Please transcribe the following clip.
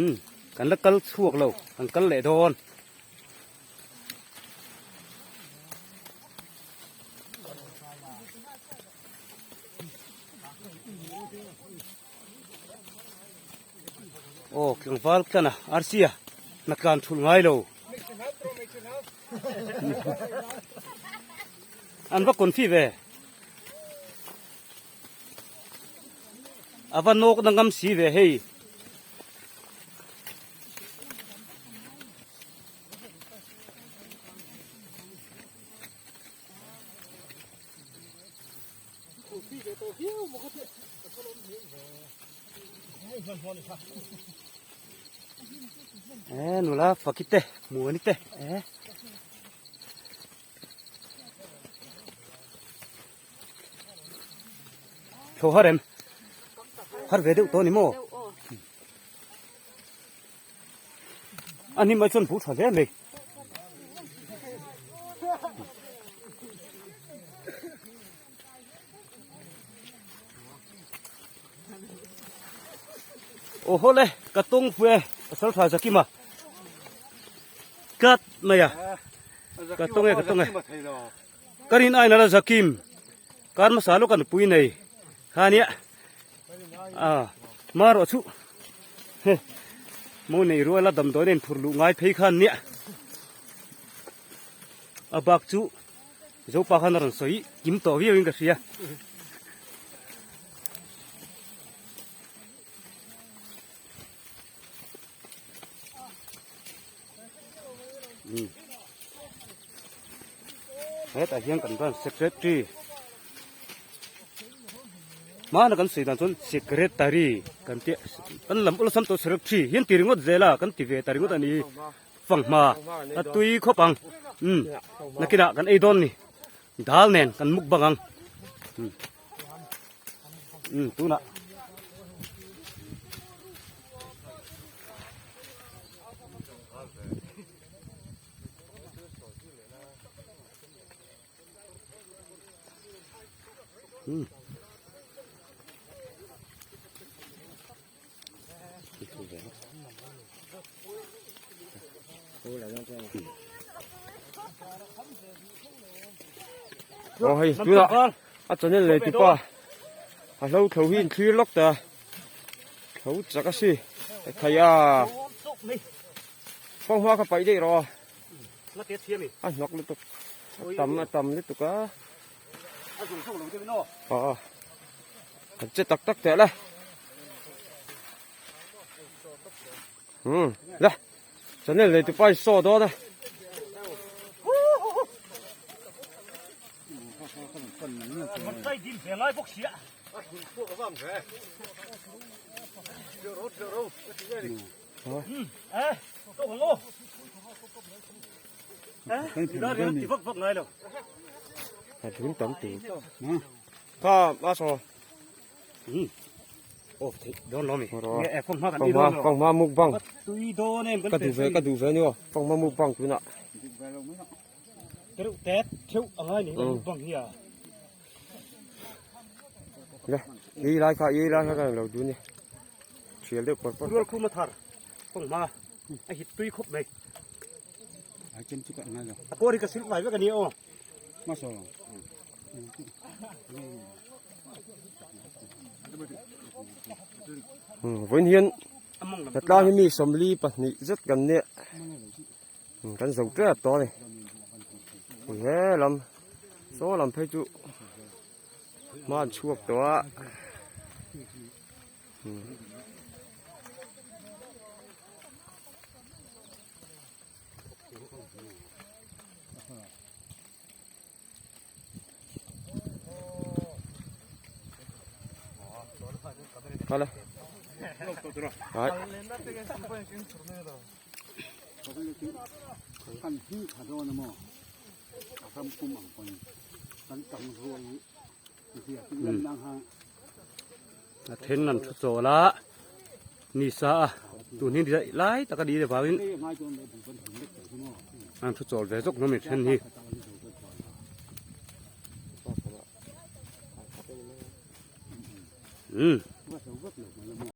Umm kan la kal chhuak lo kan kal leh dawn. Aw tlangval tlan a arsi a na tlan thulh ngai lo. An va confi ve. A va nawk na ngam si ve hei. Eh nula fakite te muani te eh. Tho har em har ve deuh tawh ni maw ani mai chuan bu tha hle mai. Aw haw le ka tawng fu e pasal tha Zakima tlat mai a ka tawng e ka tawng e ka rin aina la Zakim kar hmasa lawk a nupui nei kha nia a marawh chu he mo nei ruala damdawi a inphur luh ngai phei khan nia a bak chu. Zopa khan a rawn sawi kim tawh viau in ka hria. Hmm. Hetah hian kan branch secretary mana kan sawi dan chuan secretary kan tia kan lam awlsam tawh secretary hian ti ringawt zel a kan ti ve ta ringawt a ni. Fanghma a tui khawp ang umm nakinah kan ei dawn ni dal nen kan muk bang ang umm tunah umm. Aw hei tunah a channel nei tupa a hlo thlo hi in thlir lawk ta thlo chak a si thei a kawng hma kha paih daih rawh a a hnawk lutuk a tam a tam lutuk a aw an che tak tak teh le um le channel nei tu pai saw dawn a a dun tam tur kha a saw Fanghma mukbang ka duh ve ka duh ve ni aw fanghma mukbang tunah le ei lai kha ei lai kha kan lo duh ni thial deuh pawr pawr rual khum a thar fanghma a hit tui khawp mai a pawh hi ka silh vai vek a ni aw Vawiin hian hetla hi mi 42 zet kan nia kan zo tep tawh a ni he lam saw lam phei chu hma an chhuak tawh a. Hala. Hai. A then an thu chawl a ni sa a tun hi daih lai tak a ni leh vangin an thu chawl ve zawk hlawm in then hi. Umm.